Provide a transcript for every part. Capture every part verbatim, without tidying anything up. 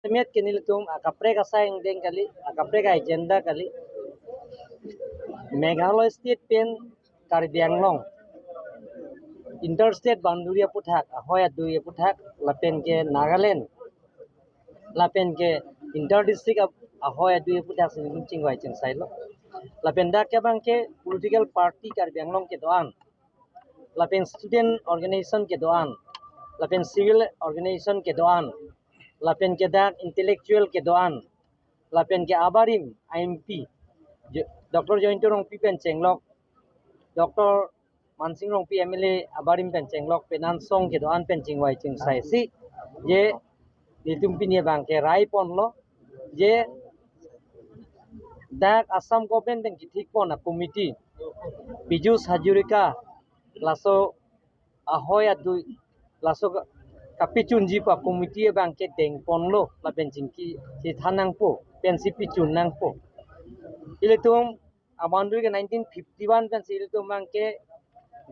Met ke nelitum akaprek asai angdeng kali, akaprek agenda kali. Meghalaya state pen Karbi Anglong interstate boundary aputhak, ahoi adui aputhak, lapen ke Nagaland, lapen ke inter district ap-, ahoi adui aputhak si nelitum chingvai chingsailo. Lapen dak ke abang ke political party Karbi Anglong kedo-an, lapen student organization kedo-an, lapen civil organization kedo-an, lapen ke dak intellectual kedo-an, lapen ke abarim I M P, Jo-, Doctor Jayanta Rongpi pen chenglok, Doctor Mansing Rongpi M L A abarim pen chenglok, penan song kedo-an pen chingvai chingsai si, je nelitum pini abang ke rai ponlo, je dak Assam government pen kethik pon a committee, Piyush Hazarika, laso ahoi adui, laso ka-, kapichunji pu a committee abang ke deng ponlo, lapen chingki chethan nangpo, pensi pichun nangpo. Ilitum a boundary ke nineteen fifty-one pensi ilitum abang ke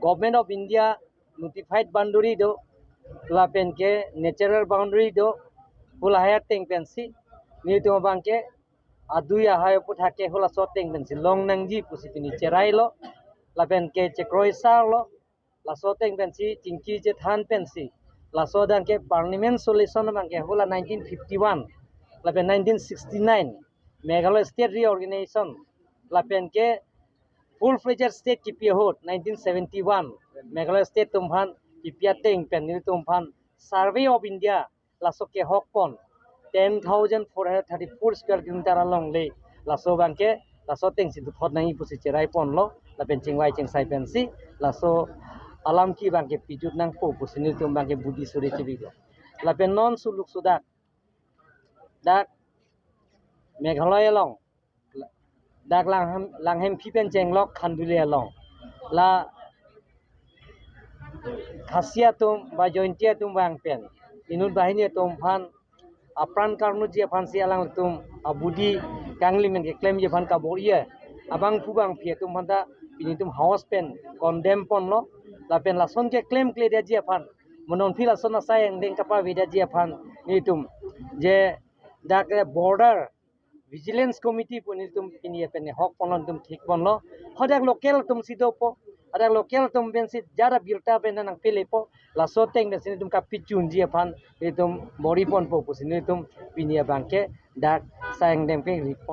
Government of India notified boundary do, lapen ke natural boundary do, pu lahai ateng pensi nelitum abang ke adui ahoi aputhak ke halaso ateng pensi long nangji pusi pini cherailo, lapen ke chekroisarlo, laso ateng pensi chingki chethan pensi, laso adang ke permanent solution abang ke hala nineteen fifty-one, lapen nineteen sixty-nine Meghalaya state reorganization, lapen ke full-fledged state kipi ahut nineteen seventy-one Meghalaya state atum aphan kipi ateng pen nelitum aphan Survey of India laso kehok pon ten thousand four hundred thirty-four square kilometer along le, laso abang ke laso ateng si duphot nangji pusi cherai ponlo, lapen chingvai chingsai pensi laso alam ke abang ke pijut nangpo pusi nelitum abang ke budi suri chebi do. Lapen non suluk sudak dak Meghalaya along, dak Langhem, Langhemphi pen chenglok Khanduli along, la Khasi atum ba Jaintia atum vang pen inut banghini atum aphan apran karnuji aphan si alangtum abudi kangli men keklemji aphan kabor-i abangphu bangphi atum aphan ta pini nelitum house pen condemn ponlo, lapen lason keklem kledetji aphan, mo non aphi lason asai angdeng kapavedetji aphan nelitum je dak, eh, border Vigilance Committee pu nelitum pini pen hok ponlo, nelitum thik ponlo. Hadak local atum si dopo, hadak local atum pensi jara birta pen nangpelepo, laso ateng pensi nelitum kapichunji aphan nelitum bor-i ponpo pusi nelitum pini abang ke dak asai angdeng pen ri